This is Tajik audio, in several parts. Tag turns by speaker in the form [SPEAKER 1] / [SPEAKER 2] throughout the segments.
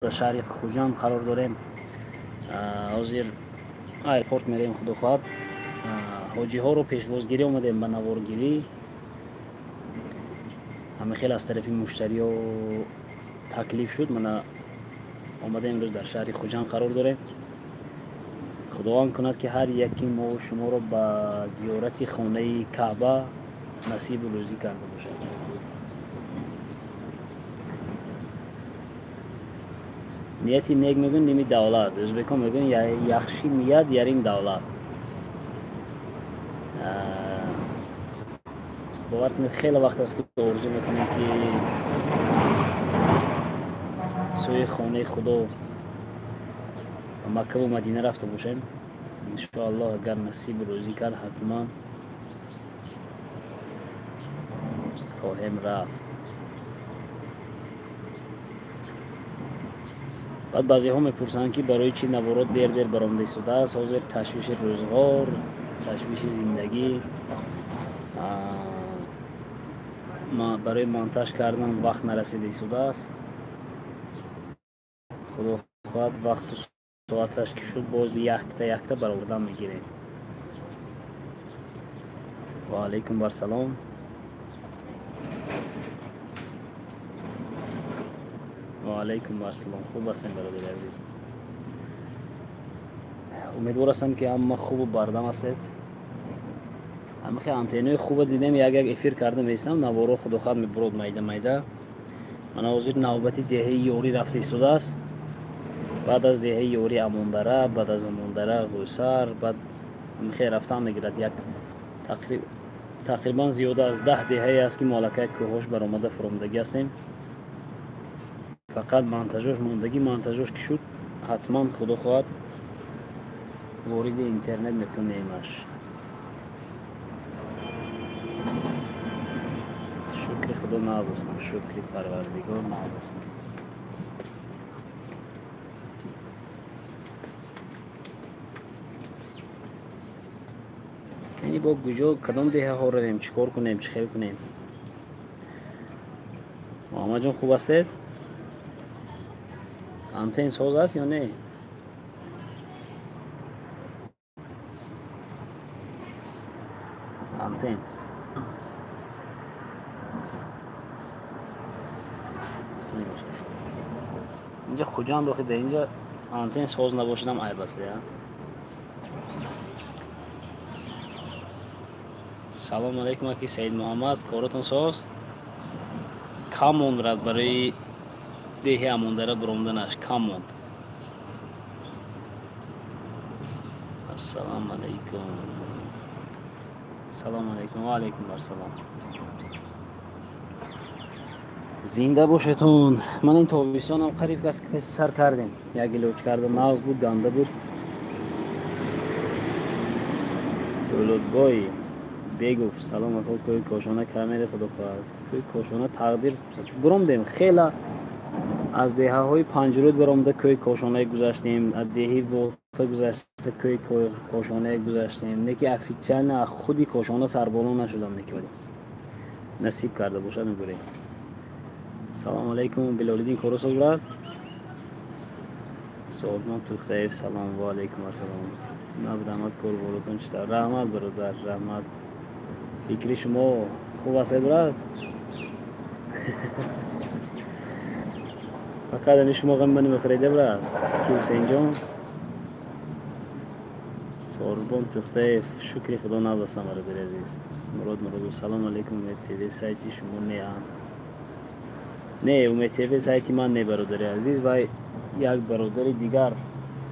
[SPEAKER 1] Дар шаҳри Хуҷанд қарор дорем. Ҳозир аэропорт мерем, худо хоҳад. Ҳоҷиҳоро пешвозгирӣ омадем ба наворгирӣ. Ҳама хел аз тарафи муштариё таклиф шуд. Мана омадем, имрӯз дар шаҳри Хуҷанд қарор дорем. Худованд кунад, ки ҳар яки мо шуморо ба зиёрати хонаи Каъба насибу рӯзӣ карда бошад. Нияти нек, мегӯн, ними давлат. Ӯзбекон мегӯн: яхши ният ярим давлат. Бовар кунед, хеле вақт аст, ки орзу мекунем, ки сӯи хонаи Худо, Маккаву Мадина рафта бошем. Иншоаллоҳ, агар насибу рӯзӣ кард, ҳатман хоҳем рафт. Баъд баъзеҳо мепурсанд, ки барои чӣ наворот дер дер баромада истодааст. Ҳозир ташвиши рӯзғор, ташвиши зиндагӣ, барои монтаж кардан вақт нарасида истодааст. Худо хоҳад, вақту соаташ ки шуд, боз якта якта баровардан мегирем. Ва алайкум вассалом, ва алайкум вассалом. Хуб ҳастем, бародари азиз. Умедвор ҳастам, ки ҳама хубу бардам ҳастед. Ҳамахе антеннои хуба дидем, як як эфир карда меистам. Наворо, худохоҳад, мебурод майда майда. Мана ҳозир навбати деҳаи Ёрӣ рафта истодааст. Баъд аз деҳаи Ёрӣ Амондара, баъд аз Амондара Ғӯсар, баъд ҳамихе рафтан мегирад. Як тақрибан зиёда аз 10 деҳае аст, ки мо аллакай кӯҳош баромада фуромадагӣ ҳастем. Фақат монтажош мондагӣ. Монтажош ки шуд, ҳатман, худо хоҳад, вориди интернет мекунемаш. Шукри Худо, нағз ҳастам. Шукри Парвардигор, нағз ҳастам. Яъне бо куҷо, кадом деҳаҳо равем, чӣ кор кунем, чӣ хел кунем? Муҳаммадҷон, хуб ҳастед? Антен соз аст ё не? Антен инҷа Хуҷанд охида, инҷа антен соз набошадам айб аст. Я салому алайкум, аки Саид Муҳаммад, коротон соз? Кам монд барои деҳи Амондара буромданаш, кам монд. Ассалому алайкум, салому алайкум, ва алайкум ассалом. Зинда бошедтон. Ман ин тобистонам қариб кас песи сар кардем, як илоҷ кардам, нағз буд, ганда буд. Дӯлатбой Бегов, салом ако, кӯи Кошона камере? Худо хоҳад, кӯи Кошона тақдир буромдем. Хела аз деҳаҳои Панҷрӯд баромада кӯи Кошонае гузаштем, аз деҳаи Вота гузашта кӯи Кошонае гузаштем, не ки официально аз худи Кошона сарболо нашудам, неки вале насиб карда бошад, мегӯрем. Салому алайкум, Билолиддин, коросоз, брат? Соҳибмон Тухтаев, салом. Ва алайкум ассалом. Наз, раҳмат. Корборотон чӣ тавр? Раҳмат, бародар, раҳмат. Фикри шумо хуб ҳастед, брат? Фақат ами шумо ғами мани мехӯреда, брат, ки Ҳусейнҷон. Сорбон Тухтаев, шукри Худо, нағз ҳастам, бародари азиз. Мурод Муродов, салому алайкум. Умед ТВ сайти шумо не? Не, Умед ТВ сайти ман не, бародари азиз. Вай як бародари дигар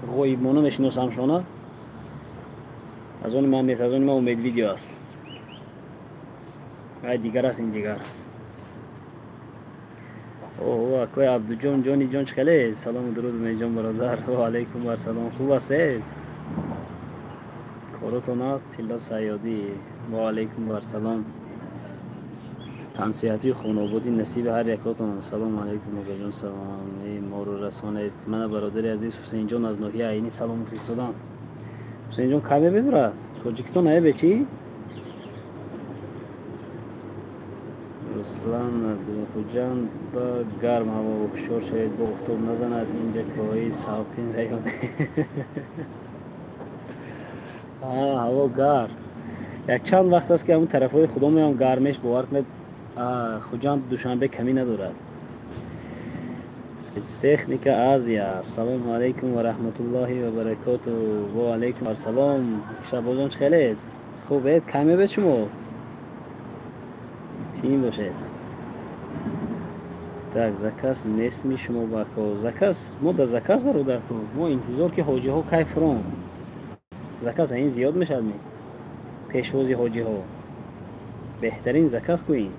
[SPEAKER 1] ғоибмона мешиносам шона. Аз они ман нест, аз они ман Умед Видео аст. Вай дигар аст, ин дигар. О, акои Абдуҷон, ҷони ҷон, чӣ хеле? Салому дуруд, Умедҷон бародар. Ва алайкум вассалом. Хуб ҳастед? Коротон аст? Тилло Сайёдӣ, ва алайкум вассалом. Тансиҳатию хонободӣ насиби ҳар якотон. Салому алайкум, акаҷон, салом моро расонед. Мана бародари азиз Ҳусейнҷон аз ноҳияи Айнӣ салом фиристодам. Ҳусейнҷон, кай мебед, брат? Тоҷикистон наебе чӣ? Руслан Хуҷанд ба гарм ҳаво, ҳушёр шавед, бо офтоб назанад, инҷа кӯҳҳои салқин район. Ҳаво гарм. Якчанд вақт аст, ки ҳамун тарафҳои худо меоям, гармеш, бовар кунед, Хуҷанд, Душанбе камӣ надорад. Спецтехника Азия, ассалому алайкум ва раҳматуллоҳи ва баракоту. Ва алайкум ассалом. Шабозҷон, чӣ хелед? Хубед? Кай мебед шумо? Тим бошед. Так, заказ нестми шумо бако? Заказ, мо да заказ, бародарку. Мо интизор, ки ҳоҷиҳо кай фурон. Заказ ин зиёд мешавад ми? Пешвози ҳоҷиҳо. Беҳтарин заказ кӯин.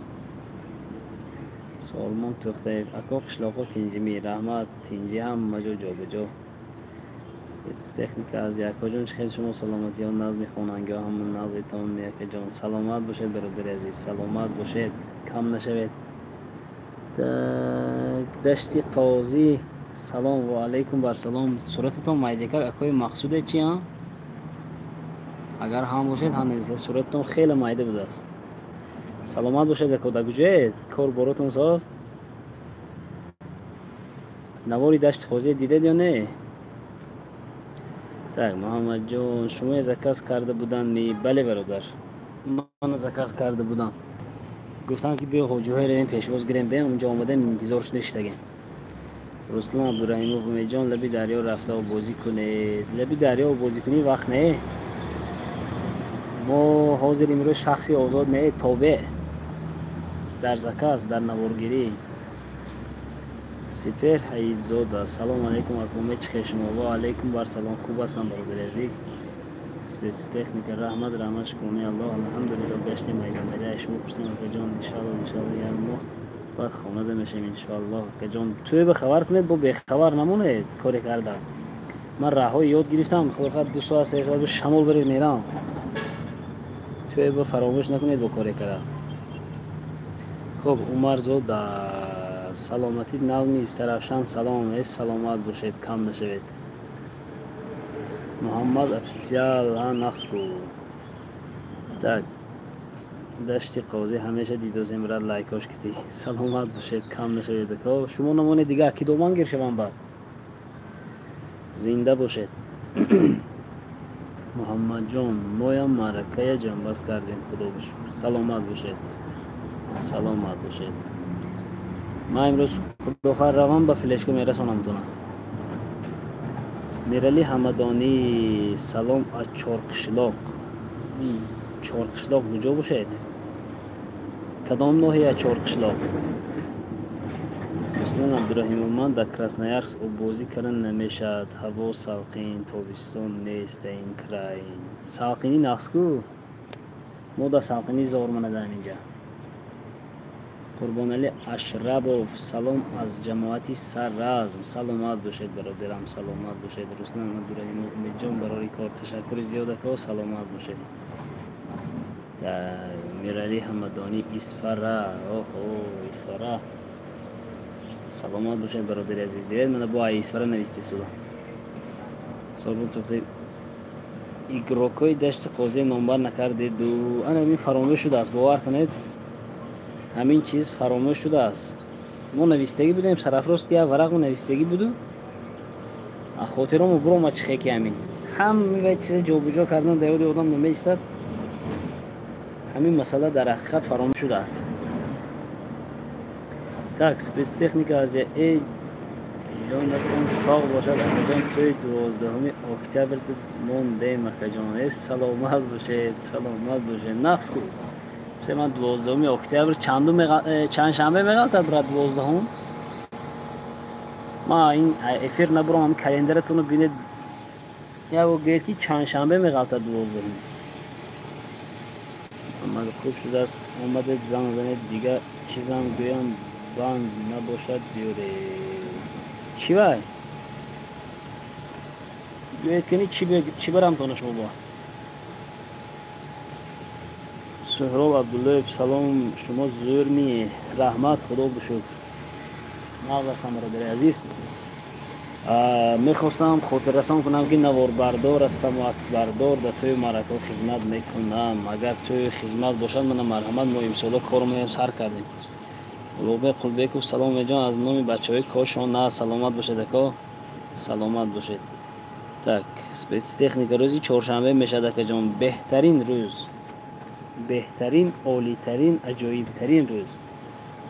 [SPEAKER 1] Солмон Тӯхтаев, ако, қишлоқо тинҷимӣ? Раҳмат, тинҷӣ, ҳама ҷо ҷобаҷо. Спецтехника Азия, акоҷон, чӣ хел шумо, саломатиҳо, назми хонангиҳо ҳама нағзитон, акаҷон? Саломат бошед, бародари азиз, саломат бошед, кам нашавед. Так, Дашти Қозӣ, салом. Ва алайкум барсалом. Сурататон майдакак, акои Мақсуде чи а? Агар ҳам бошед, ҳам нависед. Сурататон хеле майда будааст. Саломат бошед, ако, дар куҷоед? Кор боротон соз? Навори Дашти Қозие дидед ё не? Так, Муҳаммадҷон, шумоя заказ карда буданд ми? Бале, бародар, мана заказ карда буданд, гуфтанд, ки биё, ҳоҷиҳое равем, пешвоз гирем, бем. Унҷо омадем, интизор шуда иштагем. Руслан Абдураҳимов, Умедҷон, лаби дарё рафта обозӣ кунед. Лаби дарё обозӣ кунӣ вақт не. Мо ҳозир имрӯз шахси озод не, тобеъ, дар заказ, дар наворгирӣ. Сипер Ҳаидзода, салому алайкум, ака Умед, чӣ хел шумо? Ва алайкум барсалом, хуб ҳастам, бародари азиз. Спецтехника, раҳмат, раҳмат, шукрони Аллоҳ, алҳамдулилло, гаштем майда майда. Шумо пурсем, акаҷон. Иншалло, иншалло, як моҳ баъд хонада мешавем, иншоаллоҳ. Акаҷон, тӯй ба хабар кунед, бо бехабар намонед. Коре кардам, ман раҳҳои ёд гирифтам, худо хоҳад, 2 соат, 3 соат шамол баред, мерам. Тӯй ба фаромӯш накунед бо коре кардам. Хуб, Умарзода, саломатӣ нав низ тарафшан, салом. Э, саломат бошед, кам нашавед. Муҳаммад Официал, а нақс ку. Так, Дашти Қозӣ ҳамеша дидозем, брат, лайкош китӣ. Саломат бошед, кам нашавед, ако. Шумо намонед, дига аки доман гир шавам баъд. Зинда бошед. Муҳаммадҷон, моям маъракая ҷамъбаст кардем, худо ба шукр. Саломат бошед, саломат бошед. Ман имрӯз, худохоҳ, равам, ба флешка мерасонам тона. Миралӣ Ҳамадонӣ, салом аз Чорқишлоқ. Чорқишлоқ куҷо бошед? Кадом ноҳия Чорқишлоқ? Руслан Абдураҳимов, ман дар Красноярск, оббозӣ кардан намешавад, ҳаво салқин, тобистон нест дар ин край. Салқинӣ нақс ку, мо дар салқинӣ зор манадаем инҷа. Қурбоналӣ Ашрабов, салом аз ҷамоати Сарразм. Саломат бошед, бародарам, саломат бошед. Руслан Абдураҳимов, Умедҷон, барори кор, ташаккури зиёд, ако, саломат бошед. Миралӣ Ҳамадонӣ, Исфара, оҳо, Исфара. Саломат бошед, бародари азиз. Дивед, мана бо Исфара нависти суда. Сорбон Тухти, игрокҳои Дашти Қозия номбар накардеду. Ана ин фаромӯш шудааст, бовар кунед, ҳамин чиз фаромӯш шудааст. Мо навистагӣ будем, сарафрост як варақмо навистагӣ буду, хотиромо буромад. Чӣ хеки ҳамин ҳама чиза ҷобиҷо кардан дар ёди одам намеистад. Ҳамин масъала дар ҳақиқат фаромӯш шудааст. Так, Спецтехника Азия, э, ҷонатон соғ бошад, акаҷон, тӯи 12-уми октябр мондем, акаҷон. Э, саломат бошед, саломат бошед, нақс ку. Се ман 12-уми октябр чандум, чанд шанбе меғалтад, брат, 12-ум? Ма ин эфир набурам, ҳам календаратонро бинед, яво гӯед, ки чанд шанбе меғалтад 12-ум. Омад, хуб шудааст, омадед, занг занед, дига чизам гӯям, банд набошад, биёред. Чӣ вай гӯед кани, чӣ барам тона шумо бо? Суҳроб Абдуллоев, салом, шумо зӯрми? Раҳмат, худо бишукр, нағз ҳастам, бародари азиз. Мехостам хотиррасон кунам, ки наворбардор ҳастаму аксбардор, дар тӯи маъракаҳо хизмат мекунам. Агар тӯи хизмат бошад, мана, марҳамат, мо имсоло кор моем сар кардем. Улуғбек Қулбеков, салом ҷон, аз номи бачаҳои Кошона, саломат бошед ако, саломат бошед. Так, спецтехника рӯзи чоршанбе мешавад акаҷон, беҳтарин рӯз, беҳтарин, олитарин, аҷоибтарин рӯз.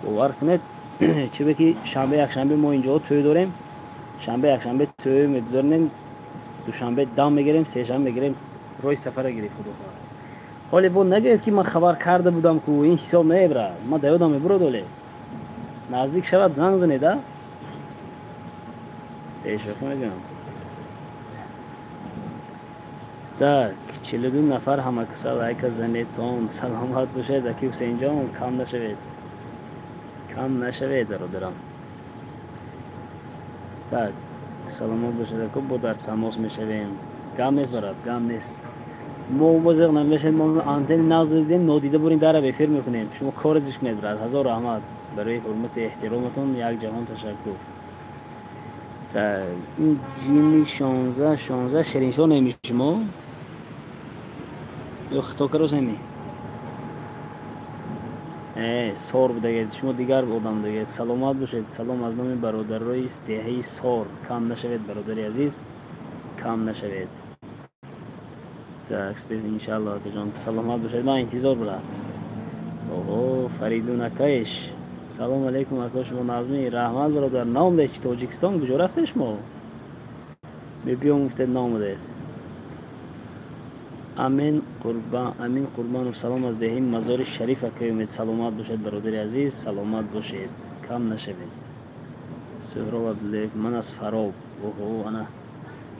[SPEAKER 1] Бовар кунед, чиbe ки шанбе, якшанбе мо инҷоҳо тӯй дорем, шанбе, якшанбе тӯй мегузаронем, душанбе дам мегирем, сешанбе мегирем, роҳи сафара гирифт, худо хоҳад. Ҳоле бо нагӯед, ки ман хабар карда будам ку, ин ҳисоб намебарад, ман да ёдам мебурад. Оле наздик шавад, занг занед, а бешӯхӣ мегӯям. Так, 42 нафар, ҳамакаса лайка занедтон. Саломат бошед, аки Ҳусейнҷон, кам нашавед, кам нашавед, бародарам. Так, саломат бошед ако, бо дар тамос мешавем. Гам нест, барад, гам нест. Мо бозиқ намешед, мо антени нағз дидем, нодида бурин, дара эфир мекунем. Шумо кор зиш кунед, брат. Ҳазор раҳмат барои ҳурмати эҳтироматон, як ҷаҳон ташаккур. Так, ин ҷими 16 16 Шириншоҳ неми шумо ё хито каросеми? Сор будагед шумо, дигар одам будагед. Саломат бошед. Салом аз номи бародарои деҳаи Сор. Кам нашавед, бародари азиз, кам нашавед. Так, иншалло, акаҷон, саломат бошед, ман интизор бурам. Оҳо, Фаридун акаиш, салом алейкум, ака, шумо назмӣ? Раҳмат, бародар. Наомадед чи Тоҷикистон? Куҷо рафтед шумо? Мебиём гуфтед, наомадед. Амин Қурбан, Амин Қурбанов, салом аз деҳаи Мазори Шариф, акаи Умед. Саломат бошед, бародари азиз, саломат бошед, кам нашавед. Суҳроб Абдуллаев, ман аз Фароб. Оҳо, ана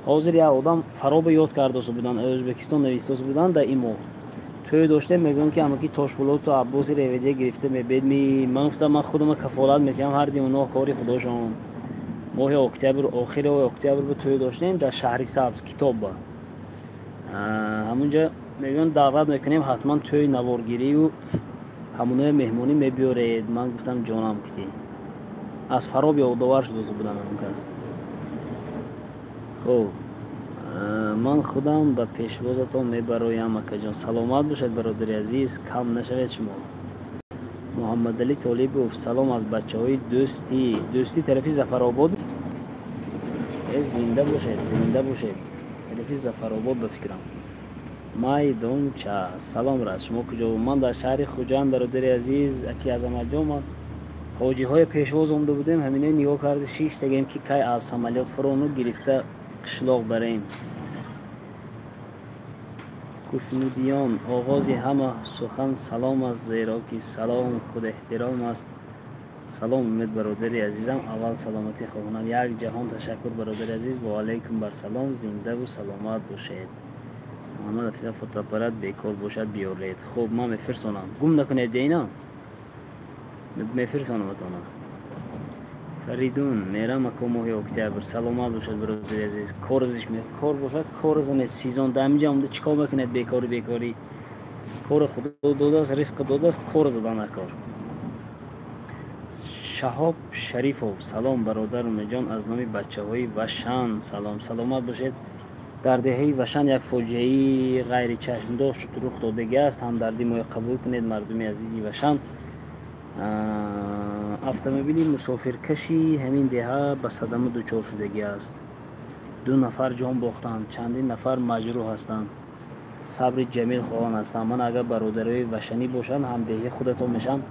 [SPEAKER 1] ҳозир як одам Фаробе ёд кардосу будан, Ӯзбекистон навистосу будан. Да имо тӯй доштем, мегӯям, ки амаки Тошбулоту Аббоси реведия гирифта мебед ми. Ман гуфтам, ман худама кафолат метиҳам, ҳарди оно кори худошон. Моҳи октябр, охири октябр бу тӯй доштем дар Шаҳри Сабз, китобба. Ҳамунҷа мегӯям, даъват мекунем ҳатман, тӯи наворгирию ҳамунои меҳмонӣ мебиёред. Ман гуфтам, ҷонам кити. Аз Фароб ёдовар шудосу будан ҳамун кас. Хуб, ман худам ба пешвозатон мебароям, акаҷон. Саломат бошед, бародари азиз, кам нашавед шумо. Муҳаммадалӣ Толибов, салом аз бачаҳои Дӯстӣ. Дӯстӣ тарафи Зафаробод. Зинда бошед, зинда бошед, тарафи Зафаробод ба фикрам. Майдонча, салом рас, шумо куҷо? Ман дар шаҳри Хуҷанд, бародари азиз. Аки Азаматҷон, ман ҳоҷиҳои пешвоз омда будем, ҳамине нигоҳ карда шиштагем, ки кай аз самолёт фурону гирифта қишлоқ барем. Хушнудиён, оғози ҳама сухан салом аст, зеро ки салом худ эҳтиром аст. Салом, Умед, бародари азизам, аввал саломатӣ хоҳонам. Як ҷаҳон ташаккур, бародари азиз. Ва алайкум бар салом, зиндаву саломат бошед. Муҳаммад Ҳафиза, фотоаппарат бекор бошад, биёред. Хуб, ман мефирсонам, гум накунед, дейна мефирсонаматона. Фаридун, мерам ако моҳи октябр. Саломат бошад, бародари азиз. Кор зиш кунед, кор бошад, кор занед. Сезон дар ҳаминҷа омада чӣ кор мекунед? Бекорӣ, бекорӣ. Кори Худо додааст, ризқ додааст, кор задан накор. Шаҳоб Шарифов, салом, бародар Умедҷон, аз номи бачаҳои Вашан салом. Саломат бошед. Дар деҳаи Вашан як фоҷиаи ғайричашмдошт рух додагӣ аст, ҳамдардӣ моя қабул кунед, мардуми азизи Вашан. Автомобили мусофиркаши ҳамин деҳа ба садама дучор шудагӣ аст, ду нафар ҷон бохтанд, чандин нафар маҷрӯҳ ҳастанд. Сабри ҷамил хоҳон ҳастанд. Ман агар бародарои вашанӣ бошанд, ҳамдеҳи худатон мешаванд,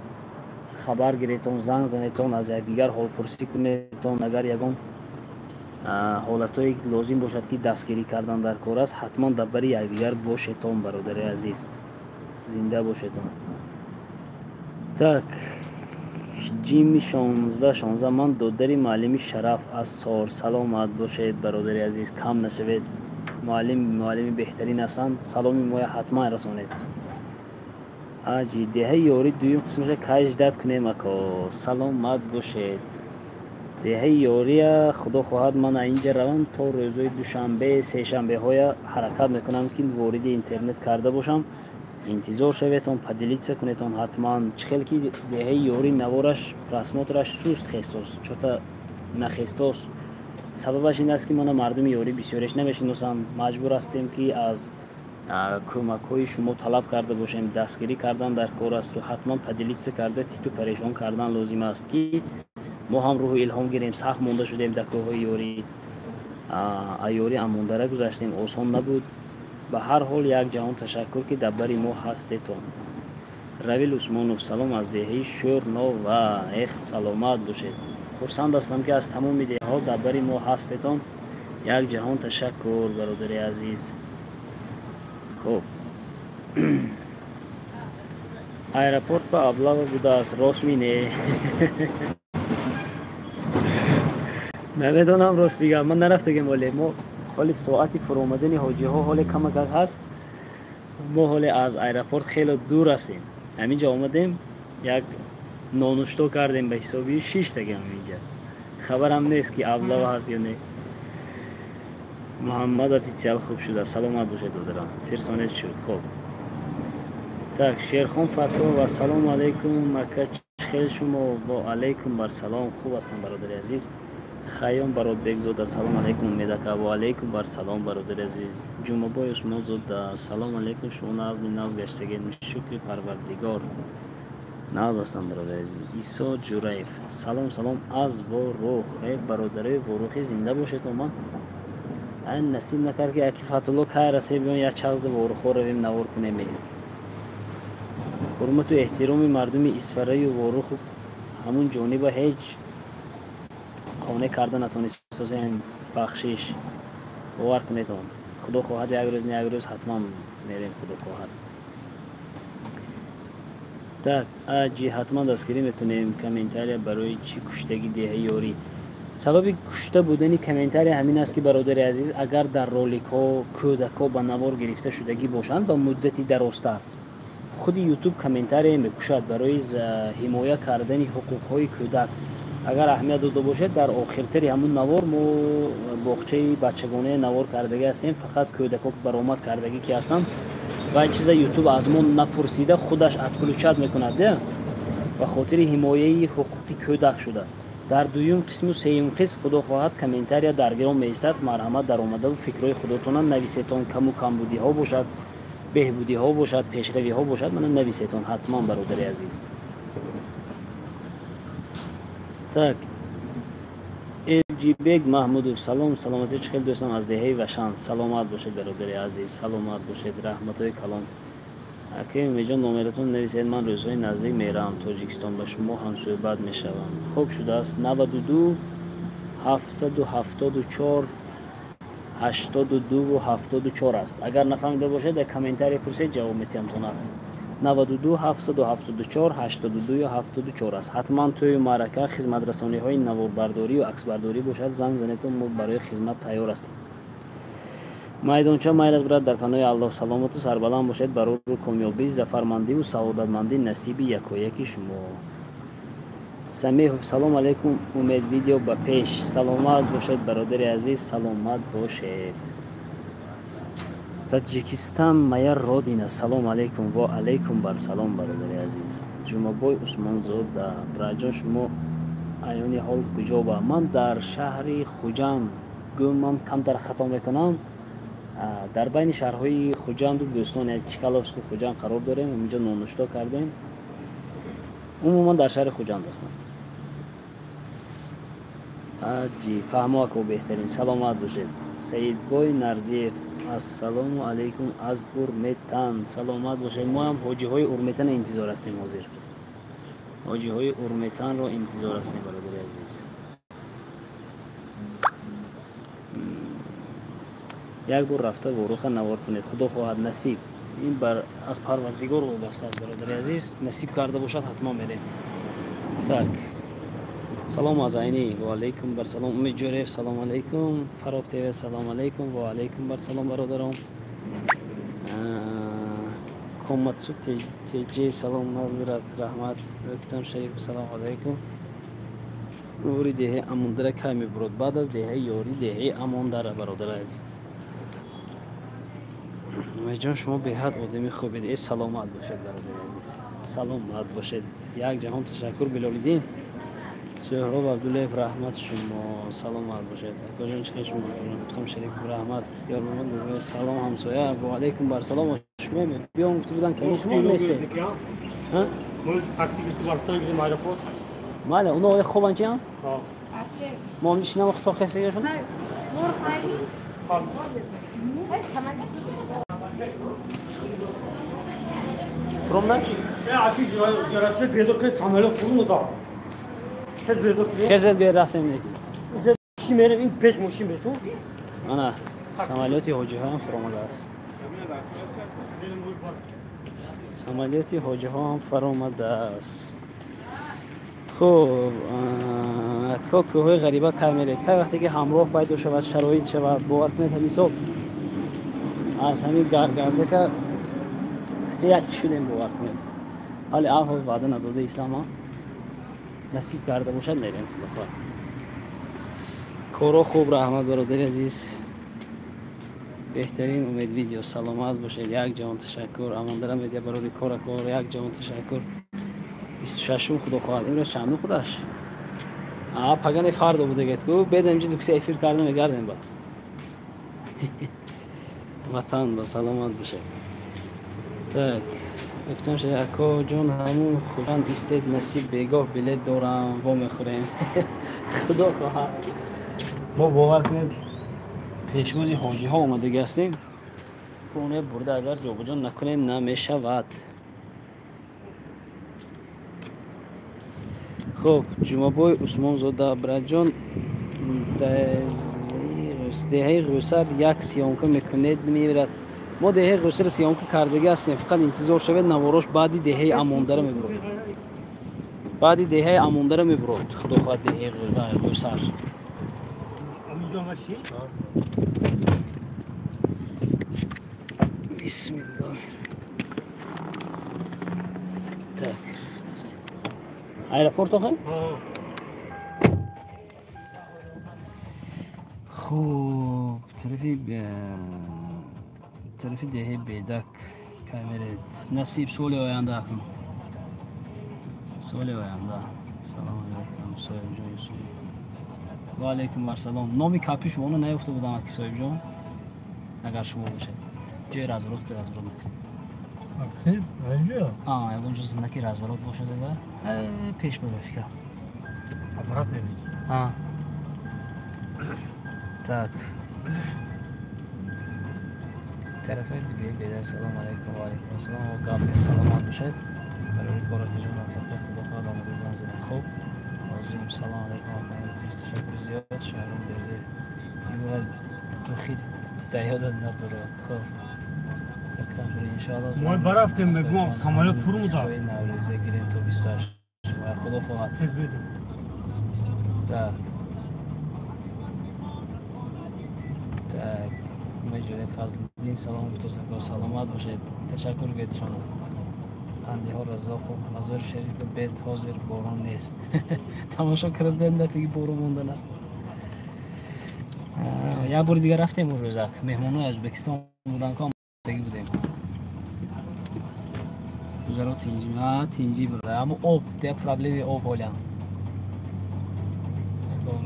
[SPEAKER 1] хабар гиретон, занг занетон, аз якдигар ҳолпурсӣ кунетон. Агар ягон ҳолатҳое лозим бошад, ки дастгирӣ кардан дар кор аст, ҳатман дар бари якдигар бошетон, бародари азиз, зинда бошетон. Так, ҷими 16 16, ман додари муаллими Шараф аз Сор. Саломат бошед, бародари азиз, кам нашавед. Муаллим муаллими беҳтарин ҳастанд, саломи моя ҳатман расонед. Аҷи, деҳаи Ёрӣ дуюм қисмаша кай ждать кунем, ако? Саломат бошед. Деҳаи Ёрия, Худо хоҳад, ман инҷа равам, то рӯзҳои душанбе, сешанбеҳоя ҳаракат мекунам, ки вориди интернет карда бошам. Интизор шаветон, поделиться кунетон ҳатман. Чӣ хел ки деҳаи Ёрӣ навораш, просмотраш суст хестос, чота нахестос. Сабабаш ин аст, ки мана мардуми Ёрӣ бисёреш намешиносанд, маҷбур ҳастем, ки аз Кӯмакҳои шумо талаб карда бошем, дастгирӣ кардан дар кор асту ҳатман поделиться карда, титу парешон кардан лозим аст, ки мо ҳам рӯҳу илҳом гирем. Сахт монда шудем дар кӯҳҳои ёрӣ, аёрӣ Амондара гузаштем, осон набуд. Ба ҳар ҳол як ҷаҳон ташаккур, ки дар бари мо ҳастетон. Равил Усмонов, салом аз деҳаи Шӯрнова. Эх, саломат бошед. Хурсанд ҳастам, ки аз тамоми деҳаҳо дар бари мо ҳастетон. Як ҷаҳон ташаккур, бародари азиз. Хуб, аэропорт ба облава будааст, рост ми не? Намедонам, рости гап, ман нарафтагем ҳоле. Мо ҳоли соати фуромадани ҳоҷиҳо ҳоле камакак ҳаст. Мо ҳоле аз аэропорт хеле дур ҳастем. Ҳаминҷа омадем, як нонушто кардем, ба ҳисоби шиштагем ҳаминҷа. Хабарам нест, ки облава ҳаст ё не. Муҳаммад официал хуб шуда, саломат бошед, додарам. Фирсонед шуд. Хуб, так, Шерхон Фаттоҳ, ассалому алайкум, ака, хел шумо? Ва алайкум барсалом, хуб ҳастам, бародари азиз. Хайём Баротбекзода, салом алайкум, Умед ака. Ва алайкум барсалом, бародари азиз. Ҷумъабой Усмонзода, салом алайкум, шумо нағзми, нағз гаштагед? Шукри Парвардигор, нағз ҳастам, бародари азиз. Исо Ҷураев, салом, салом аз Ворух. Э, бародарои Ворухӣ, зинда бошед. Оман айн насиб накард, ки аки Фатулло кай расем, биён як чағзда Ворухҳо равем, навор кунем. Ҳурмату эҳтироми мардуми Исфараю Воруху ҳамун ҷониба ҳеҷ қонеъ карда натонистозем, бахшиш, бовар кунед он. Худо хоҳад, як рӯз не як рӯз ҳатман мерем, худо хоҳад. Так, аҷи ҳатман дастгирӣ мекунем. Комментария барои чӣ куштагӣ деҳаи ёрӣ? Сабаби кушта будани комментария ҳамин аст, ки, бародари азиз, агар дар роликҳо кӯдакҳо ба навор гирифта шудагӣ бошанд ба муддати дарозтар, худи Ютуб комментария мекушад барои ҳимоя кардани ҳуқуқҳои кӯдак. Агар аҳамият дода бошед, дар охиртари ҳамун навор мо боғчаи бачагонаи навор кардагӣ ҳастем, фақат кӯдакҳо баромад кардагӣ ки ҳастанд. Ва чиза Ютуб аз мо напурсида худаш отключать мекунад, ба хотири ҳимояи ҳуқуқи кӯдак шуда. Дар дуюм қисму сеюм қисм, худо хоҳад, комментария даргирон меистад. Марҳамат, даромадаву фикрҳои худотона нависетон, каму камбудиҳо бошад, беҳбудиҳо бошад, пешравиҳо бошад, мана нависетон ҳатман, бародари азиз. Так, Элҷибек Маҳмудов, салом, саломатӣ, чӣ хел дӯстам, аз деҳаи Вашанд. Саломат бошед, бародари азиз, саломат бошед, раҳматҳои калон. Акаи Умедҷон, номератон нависед, ман рӯзҳои наздик меравам Тоҷикистон, ба шумо ҳамсӯҳбат мешавам. Хуб шудааст, 92 774 82 74 аст. Агар нафаҳмида бошед, дар комментария пурсед, ҷавоб метиҳам тона. 92 774 82 74 аст. Ҳатман тӯю маърака, хизматрасониҳои наворбардорию аксбардорӣ бошад, занг занетон, мо барои хизмат тайёр ҳастем. Майдонча майл аст, брат, дар паноҳи Аллоҳ, саломату сарбаланд бошед, барору комёбӣ, зафармандиву саодатмандӣ насиби якояки шумо. Самеҳов, салом алайкум, Умед, видео ба пеш. Саломат бошед, бародари азиз, саломат бошед. Таҷикистан моя родина, салом алайкум. Ва алайкум барсалом, бародари азиз. Ҷумъабой Усмонзода, браҷон, шумо аёни ҳол куҷо ба? Ман дар шаҳри Хуҷанд, гӯм ман камтар хато мекунам, дар байни шаҳрҳои Хуҷанду Бӯстон, Чкаловску Хуҷанд қарор дорем. Ҳаминҷо нонушто кардем. Умуман дар шаҳри Хуҷанд ҳастам. Аҷи фаҳмо, ако, беҳтарин, саломат бошед. Саидбой Нарзиев, ассалому алайкум аз Урметан. Саломат бошед. Мо ҳам ҳоҷиҳои Урметана интизор ҳастем ҳозир. Ҳоҷиҳои Урметанро интизор ҳастем, бародари азиз. Як бор рафта Воруха навор кунед, худо хоҳад, насиб. Ин бар аз Парвардигор вобаста аст, бародари азиз, насиб карда бошад, ҳатман мерем. Так, салом аз Айнӣ. Ва алайкум барсалом. Умед Ҷӯрев, салом алайкум. Фароб ТВ, салом алайкум. Ва алайкум барсалом, бародарон. Коматсу ТЖ, салом, назбират, раҳмат. Рӯктам Шариф, салом алайкум. Нури деҳаи Амондара кай мебурод? Баъд аз деҳаи Ёрӣ деҳаи Амондара, бародари азиз. Умедҷон, шумо беҳад одами хубед. Э, саломат бошед, бародари азиз, саломат бошед. Як ҷаҳон ташаккур, Билолиддин. Суҳроб Абдуллаев, раҳмат шумо, саломат бошед. Акоҷон, чӣ хел шумо? Гуфтам Шариф, раҳмат. Ёрмамад, салом ҳамсоя, ва алайкум барсалом. Шумо биём гуфта будам, ки шумо нестед.
[SPEAKER 2] Такси гирифту барстан гирим аэропорт.
[SPEAKER 1] Майли, уно оя хобан чи ам? Мо нишинам то хестагашон? Фуромдааст? Хезет гӯя рафтем неки. Ана самолёти ҳоҷиҳоам фуромадааст. Самолёти ҳоҷиҳоам фаромадааст. Хуб, ако кӯҳҳои ғариба кай меред? Кай вақте ки ҳамроҳ пайдо шавад, шароит шавад, бовар кунед, ҳамин сол аз ҳамин гаргардака як шудем, бовар кунед. Вале алҳол ваъда надода ислама, насиб карда бошад, мерем, худо хоҳад. Коро хуб, раҳмат бародари азиз. Беҳтарин умед видео, саломат бошед. Як ҷаҳон ташаккур. Амондара медиа барори кора кор, як ҷаҳон ташаккур. 26-ум худо хоҳад. Имрӯз чандум худаш? А, пагане фардо будагет ку, бедам инҷа дукса эфир карда мегардем ба. Ватан ба саломат бошед. Так, гуфтам шуд ако ҷон, ҳамун Хуҷанд истед, насиб бегоҳ билет дорам, во мехӯрем. Худо хоҳад. Мо бовар кунед, пешвози ҳоҷиҳо омадагӣ ҳастем. Оне бурда агар ҷобаҷо накунем намешавад. Хуб, Ҷумабой Усмонзода, братҷон, деҳаи Ғӯсар як съёмка мекунед, мебирад. Мо деҳаи Ғӯсар съёмка кардагӣ ҳастем, фақат интизор шавед, наворош баъди деҳаи Амондара мебурод. Баъди деҳаи Амондара мебурод, худо хоҳад, деҳаи Ғӯсар. Бисмиллоҳ. Так. Аэропорт охир? Хуб, тарафи деҳаи Бедак кай меред? Насиб соли оянда акун. Соли оянда. Салом алайкум, соҳибҷон Юсуф. Ва алайкум вассалом. Номи капи шуморо наёфта будам, аки соҳибҷон. Агар шумо бошед. Ҷои разворот ки разворот накунед.
[SPEAKER 2] Хеб, инҷо?
[SPEAKER 1] А, ягон ҷо знаки разворот бошад агар? Пеш бара фикрам.
[SPEAKER 2] Обратно мебинӣ?
[SPEAKER 1] А. Так. Тарафи деҳаи Бедак, салом алайкум, ва алайкум ассалом. Гап нест, саломат бошед. Барои коратон муваффақият, худо хоҳад, омада зан занед. Хуб. Лозим. Салом алайкум, ташаккури зиёд. Шаҳром Бердиев. Иборат духи дар ёдат набурад. Хуб. Иншоалло.
[SPEAKER 2] Мо барафтем, мегӯям, самолёт фурӯда.
[SPEAKER 1] Наврӯза гирем то 28 худо хоҳад. Так. Так. Меҷоре Фазлиддин салом гуфтааст, саломат бошед. Ташаккур гӯед шумо. Қандиҳо Раззоқов, Мазори Шариф бед ҳозир борон нест. Тамошо кардем, натиги борон мондана. Як бори дигар рафтем он рӯзак. Меҳмонои аз Ӯзбекистон буданд, ко таги будем. Гузаро тинҷи, а тинҷи буда. Аммо об, як проблеми об ҳолям.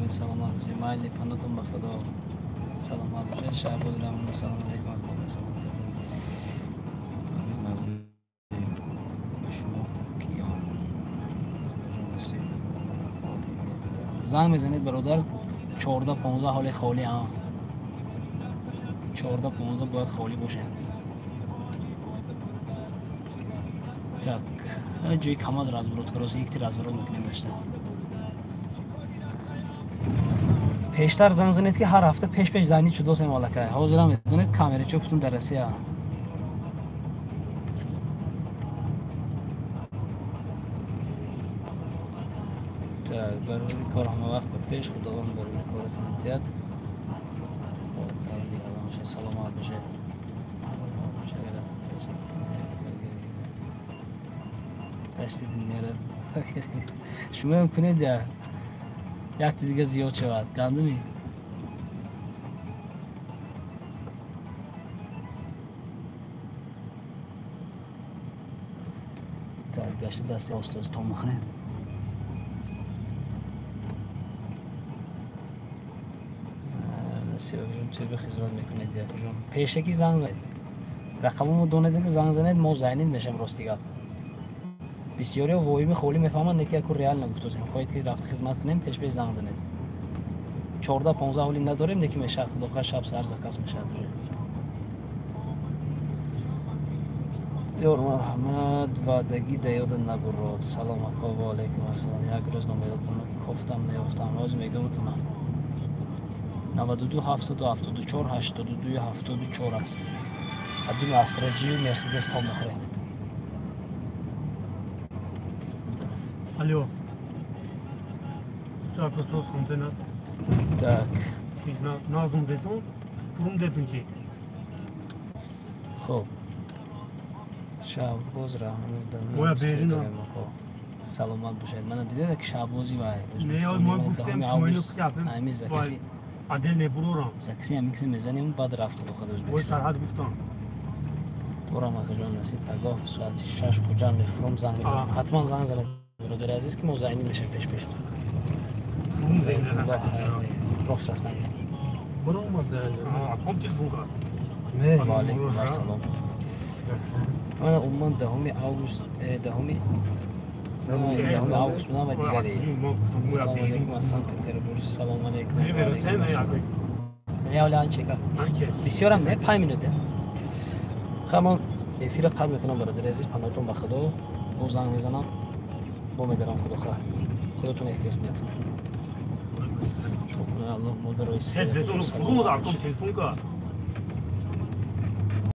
[SPEAKER 1] Саломат бошед. Майли, панотон ба Худо. Саломат бошед. Шаҳбоз Рамон, салом алайкум. Саломат. Парвиз Навзӣ, ба шумо киён. Занг мезанед бародар, 14-15 ҳоли холӣ, а 14-15 бояд холӣ бошем. Так, ҷои камаз разворот кароси, якти разворот мекунем гашта. Пештар занг занед ки ҳар ҳафта пеш-пеш занӣ чудосем аллакай. Ҳозирам медонед камерачо путун дар Россия. Так, барои кор ҳама вақт ба пеш, Худованд барои коратон эҳтиёт. Саломат бошед. Дашти дунёро шумоям кунед, якти дига зиёд шавад. Гандуми? Так, гашта дасти остоз то мехӯрем. Сиёб хизмат мекунед якҷон. Пешакӣ занг занед. Рақамомо донед ки занг занед, мо зайнид мешем рости гап. Бисёриҳо воҳими холӣ мефаҳманд, не ки яку реально гуфтосем. Хоҳед ки рафт хизмат кунем, пеш-пеш занг занед. 14-15 ҳоли надорем, не ки мешавад, худохоҳ шаб сар заказ мешавад уже. Ёр Муҳаммад ваъдагӣ да ёда набурод. Салом ако, ва алайкум ассалом. Як рӯз номератонро кофтам, наёфтам. Роз мегӯмтонам. 92 774 82 74 аст. Адуми Астраҷию Мерседес тоб мехӯред.
[SPEAKER 2] Алло. Так, сос.
[SPEAKER 1] Так.
[SPEAKER 2] Назум детон, пурум детунчи.
[SPEAKER 1] Хоб. Шаҳбоз Раҳмонов. Саломат бошед. Мана дидед ки Шаҳбози вай Ӯзбекистон.
[SPEAKER 2] Адел небурорам.
[SPEAKER 1] Закси амикси мезанем, баъд рафт худохад Ӯзбекистон.
[SPEAKER 2] Сарҳад гуфтам.
[SPEAKER 1] Торам акаҷон насиб пагоҳ соати 6 Хуҷанд мефуром, занг мезанам. Ҳатман занг занед, бародари азиз, ки мо зайнӣ мешавем пеш-пеш. Рост рафтан.
[SPEAKER 2] Ком телефон кард?
[SPEAKER 1] Ва алайкум ассалом. Мана умуман 10 август, 10 август будам ва дигаре. Салом алейкум аз Санкт-Петербург. Салом алейкум. Не, оля анчека. Бисёрам не, 5 минут. Хамон эфира қатъ мекунам, бародари азиз, паноҳтон ба Худо. Бо занг мезанам. Бо медарам худохоҳ. Худотон эҳтиёт кунед. Аллоҳ модарои
[SPEAKER 2] Тез бетон фурум дар ком телефон кард.